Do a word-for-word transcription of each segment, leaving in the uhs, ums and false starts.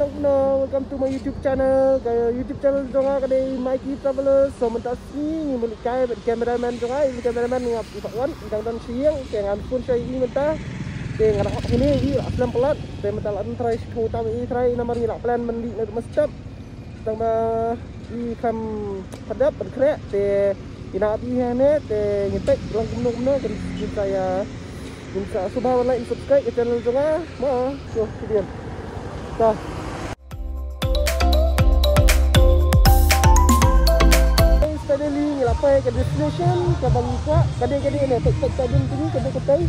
No, welcome to my YouTube channel. Ka YouTube channel jong nga ka dei Mikey Traveler. So mynta sngi ngi mut kai bad cameraman jong nga, i cameraman nga pu wan, dang don sha ïing, te ngam pun sha i mynta. Te nga dah hok ini i la slem palat. Te mynta la trai shi thong tam i trai namar ngi la plan ban lih na ma step. Tang ba i kam padap ban khreh te i na ap i hane te ngi tek lang kumno kumno kan kita ya. Minta subscribe, like, subscribe ke channel jong nga. Ma, so, kemudian. Dah. Finally, ngi la poi ka destination, ka bang kwa, ka dei, ka dei ne, tek, tek, tek, dun tinggi, ka dei, ka dei.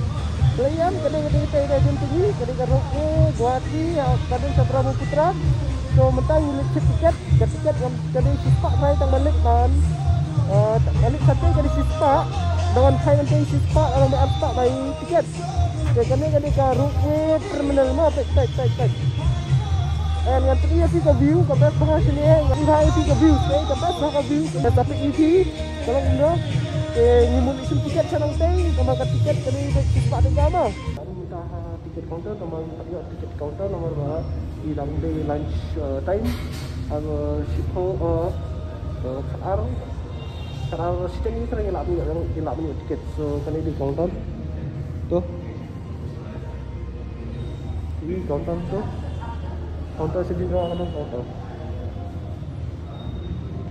Layan, ka dei, ka dei, ka dei, dun tinggi, ka dei, ka road, eh, Guwahati, ya, ka dei, ka Brahmaputra. So, mynta ngi leit check tiket, ka tiket ngam, ka dei shispah trai tang ba leit man. Eh, tang ba leit sate ka dei shispah, dawan phai mynta shispah, dawan ba arspah bai tiket. Te kane ka dei ka Ropeway Terminal mo, peit, peit, peit, peit. Eh, ngan pyni ïa phi ka view, ka best bha shane, ngan pyni ïa phi ka view, eh, ka best bha ka view. Ka best bha ka view. Ka long kumno. Te ngi mut shim tiket sha nangtei, namar ka tiket ka dei beit shispah tyngka mo. Ngan mynta ha ticket counter, namar ngi pat ïoh ticket counter, namar ba i dang dei lunch, eh, time. Ar, eh, shiphew, eh, eh, khatar, khatar shiteng ngi kyrang ngi lah ban ïoh, ngi lah ban ïoh ticket. So kane dei counter. To. Ih, counter tu. Counter sini tu ada counter.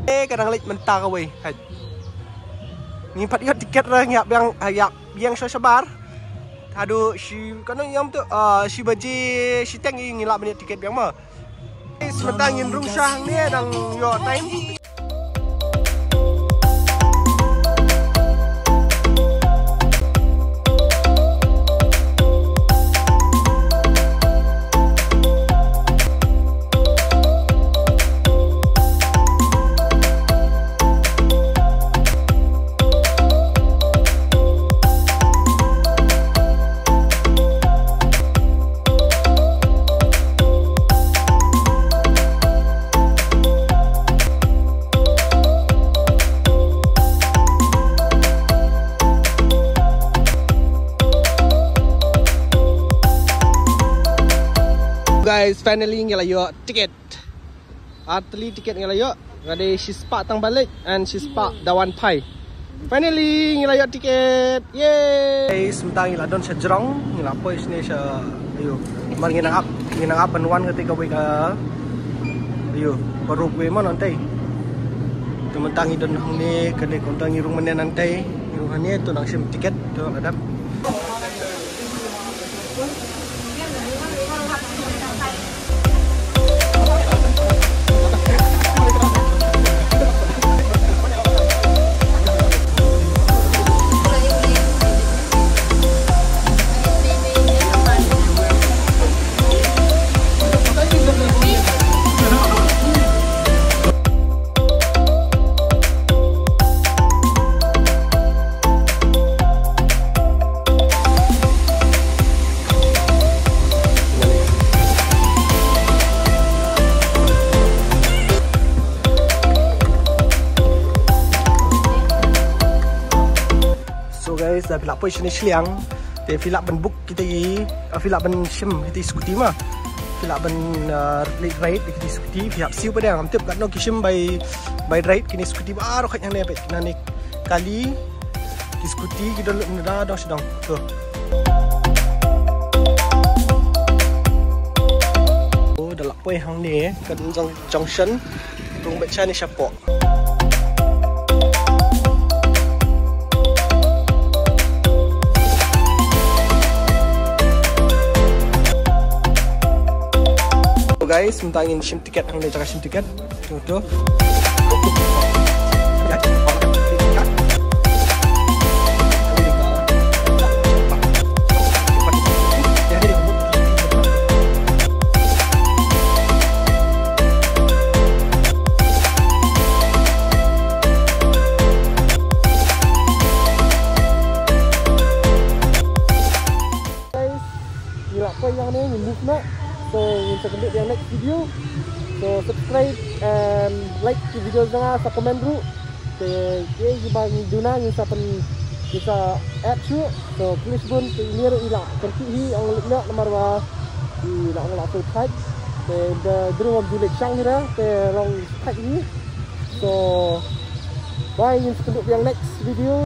Eh, ka dang leit mynta kawei. Hai. Ngi pat ïoh tiket re, ngi ïap biang, ïap biang sha shabar. Haduh shi, kano ïam tu, ah, shi baje shiteng ngi lah ban ïoh tiket biang mo. Mynta ngin rung sha hangne dang ïoh time. Guys, finally ngi la ïoh tiket. Ar tylli tiket ngi la ïoh. Nga dei shispah tang ba leit and shispah dawan phai. Finally ngi la ïoh tiket. Yay! Guys, mynta ngi la don sha jrong, ngi la poi shane sha, ayo. Mar ngi nang ap, ngi nang ap ban wan kata kawei ka, ayo, ka Ropeway mo nangtei. Te mynta ngi don hangne, kane counter ngi rung mynne nangtei, ngi rung hangne, to nang shim tiket, to la dep. So guys, da phi lah poi shane shiliang, te phi lah ban book kita i, ah, phi lah ban shim kita i scooty mo. Phi lah ban, ah, ride, ride kita i scooty, phi hap siew pat, ngam tip katno ki shim bai, bai ride kine scooty baroh khat hangne, peit kine ne kali, ki scooty ki don lut na da dong sha dong. To. Oh, da lah poi hangne ka jong-, junction. Rung beit shane shapoh. So guys, mynta ngin shim tiket hangne, jaka shim tiket. Tu, tu. Guys, ngi la poi hangne, ngi move noh. So ngin sa kyndit ïa next video. So subscribe and like ki video jong nga, sa comment ruh. Te kiei kiba ngi duna ngin sa pyn, ngin sa add shuh. So khublei shibun, te ine ruh i la kyrkieh hi, ong leit noh namar ba i la ong la shu thait. Te da dru wam du lek shang hi ra te long thait hi. So bye, ngin sa kynduh biang next video.